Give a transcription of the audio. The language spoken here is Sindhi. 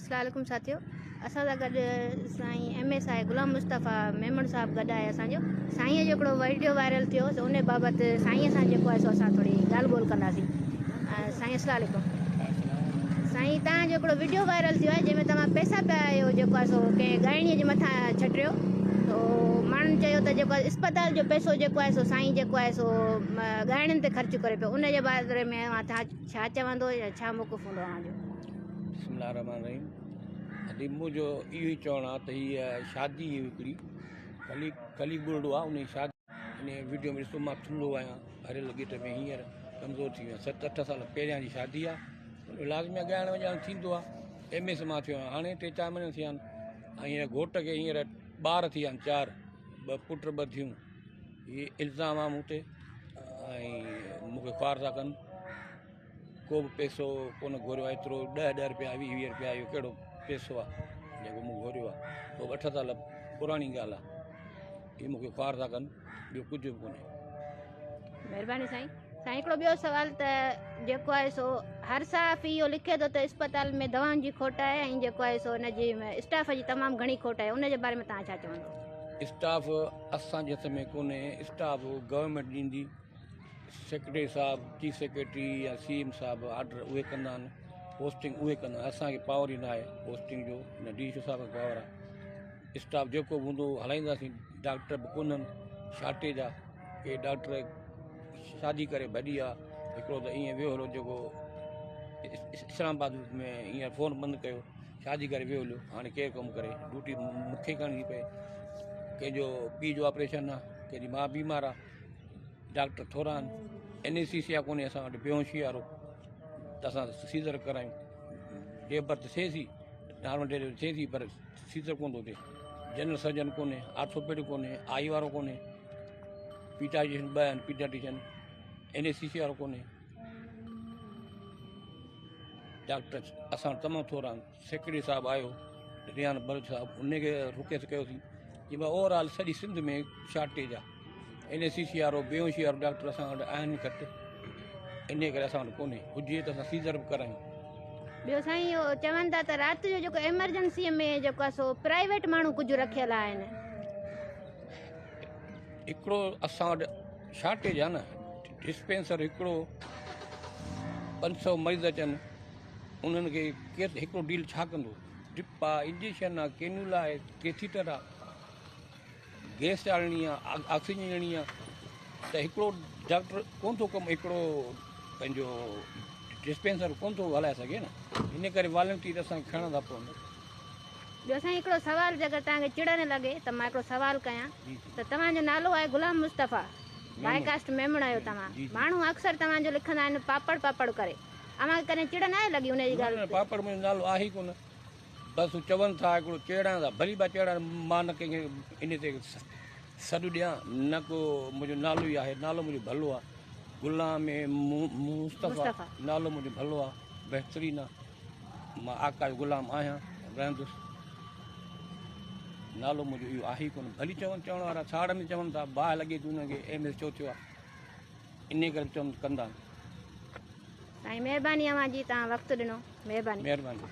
اسلام عليڪم ساٿيو اسان سان گڏ سائين M S I Ghulam Mustafa Memon صاحب گڏ آهي اسان جو سائين جو هڪڙو ويڊيو وائرل ٿيو سو ان بابت سائين سان جيڪو آهي سو اسان ٿوري ڳالهه ٻولهه ڪنداسين سائين اسلام عليڪم سائين تان جو هڪڙو ويڊيو وائرل ٿيو آهي جنهن ۾ توهان پئسا پيا آهيو جيڪو آهي سو ڪنهن ڳائڻي جي مٿان ڇٽريو تو ماڻهن چيو ته جيڪو اسپتال جو پئسو جيڪو آهي سو سائين جيڪو آهي سو ڳائڻين تي خرچ ڪري پيو ان جي باري ۾ اوهان ڇا چوندو يا ڇا موقف هوندو اوهان جو؟ بسم الله الرحمٰن الرحيم ادي منهنجو اهو ئي چوڻ آ ته هيء شادي هئي هڪڙي ڪلي ڪلي ٻرڙو آ انهي شادي انهي وڊيو ۾ ڏسو مان ٿلهو آهيان ڀريل ڳٽ ۾ هينئر ڪمزور ٿي ويو آهيان ست اٺ سال پهريان جي شادي آ لازمي آ ڳائڻ وڄائڻ ٿيندو آ ايم ايس مان ٿيو آهيان هاڻي ٽي چار مهينا ٿيا آهن ۽ هينئر گهوٽ کي هينئر ٻار ٿي ويا آهن چار ٻه پٽ ٻه ڌيون هي الزام آ مون تي ۽ مون کي خوار ٿا ڪن ڪو به پئسو ڪونه گهريو آهي ايترو ڏهه ڏهه روپيا ويهه ويهه روپيا اهو ڪهڙو پئسو آهي جيڪو مون گهريو آهي اهو به اٺ سال پراڻي ڳالهه آهي هي مون کي خوار ٿا ڪن ٻيو ڪجهه به ڪونهي. مهرباني سائين. سائين هڪڙو ٻيو سوال ته جيڪو آهي سو هر صحافي اهو لکي ٿو ته اسپتال ۾ دوائن جي کوٽ آهي ۽ جيڪو آهي سو ان جي اسٽاف جي تمام گهڻي کوٽ آهي ان جي باري ۾ توهان ڇا چوندو؟ اسٽاف اسان جي هٿ ۾ ڪونهي اسٽاف گورنمينٽ ڏيندي سيڪريٽري صاحب چيف سيڪريٽري يا سي ايم صاحب آرڊر اهي ڪندا آهن پوسٽنگ اهي ڪندا آهن اسانکي پاور ئي نه آهي پوسٽنگ جو نه ڊي سي صاحب کي پاور آهي اسٽاف جيڪو به هوندو هلائينداسين ڊاڪٽر به ڪونهن شارٽيج آهي ڪي ڊاڪٽر شادي ڪري ڀڄي ويا هڪڙو ته ائين ويو هلو جيڪو اسلام آباد ۾ هينئر فون بند ڪيو شادي ڪري ويو هليو هاڻي ڪير ڪم ڪري ڊيوٽي مونکي ڪرڻي ٿي پئي ڪنهنجو پيء جو آپريشن آهي ڪنهنجي ماء بيمار آهي ڊاڪٽر ٿورا آهن اين اي سي سي آ ڪونهي اسان وٽ بيهوشي وارو ته اسان سيزر ڪرايون ليبر ته ٿئي ٿي نارمل ڊليوري ٿئي ٿي پر سيزر ڪونه ٿو ٿئي جنرل سرجن ڪونهي آرٿوپيڊڪ ڪونهي آئي وارو ڪونهي پيڊاٽيشن ٻه آهن paediatrician N A C C وارو ڪونهي ڊاڪٽر اسان وٽ تمام ٿورا آهن سيڪريٽري صاحب آيو ريحان بلوچ صاحب ان کي رڪويسٽ ڪيوسين جي ڀاء اوور آل سڄي سنڌ ۾ شارٽيج آ اين اي سي سي وارو بيهوشي وارو ڊاڪٽر اسان وٽ آهن گهٽ ان ڪري اسان وٽ ڪونهي هجي ته اسان سيزر به ڪرايون. ٻيو سائين اهو چون ٿا ته رات جو جيڪو ايمرجنسي ۾ جيڪو آهي سو پرائيويٽ ماڻهو ڪجهه رکيل آهن. هڪڙو اسان وٽ شارٽيج آ نه ڊسپينسر هڪڙو 500 مريض اچن انهن کي ڪير هڪڙو ڊيل ڇا ڪندو ڊپ آ انجيڪشن آ ڪينولا آهي ڪيٿيٽر آ گئس چاڙهڻي آ آڪسيجن ڏيڻي آ ته هڪڙو ڊاڪٽر ڪون ٿو ڪم هڪڙو پنهنجو ڊسپينسر ڪون ٿو هلائي سگهي نه ان ڪري والنٽيئر اسان کي کڻڻا ٿا پون. ٻيو سائين هڪڙو سوال جيڪر توهان کي چڙ نه لڳي ته مان هڪڙو سوال ڪيان ته توهان جو نالو آهي غلام مصطفيٰ بائي ڪاسٽ ميمڻ آهيو توهان ماڻهو اڪثر توهان جو لکندا آهن پاپڙ پاپڙ ڪري اوهان کي ڪڏهن چڙ ناهي لڳي ان جي ڳالهه تي؟ پاپڙ منهنجو نالو آهي ئي ڪونه بس هو چون ٿا هڪڙو چيڙائن ٿا ڀلي ٻا چيڙائن مان نه ڪنهن کي ان تي سڏ ڏيان نه ڪو منهنجو نالو ئي آهي نالو منهنجو ڀلو آهي غلام مصطفيٰ نالو منهنجو ڀلو آهي بهترين آهي مان آقا جو غلام آهيان رهندس نالو منهنجو اهو آهي ئي ڪونه ڀلي چون چوڻ وارا ساڙ ۾ چون ٿا باهه لڳي ٿي انهن کي ايم ايس ڇو ٿيو آهي انهي ڪري به چون ڪندا آهن. سائين مهرباني اوهان جي توهان وقت ڏنو مهرباني. مهرباني.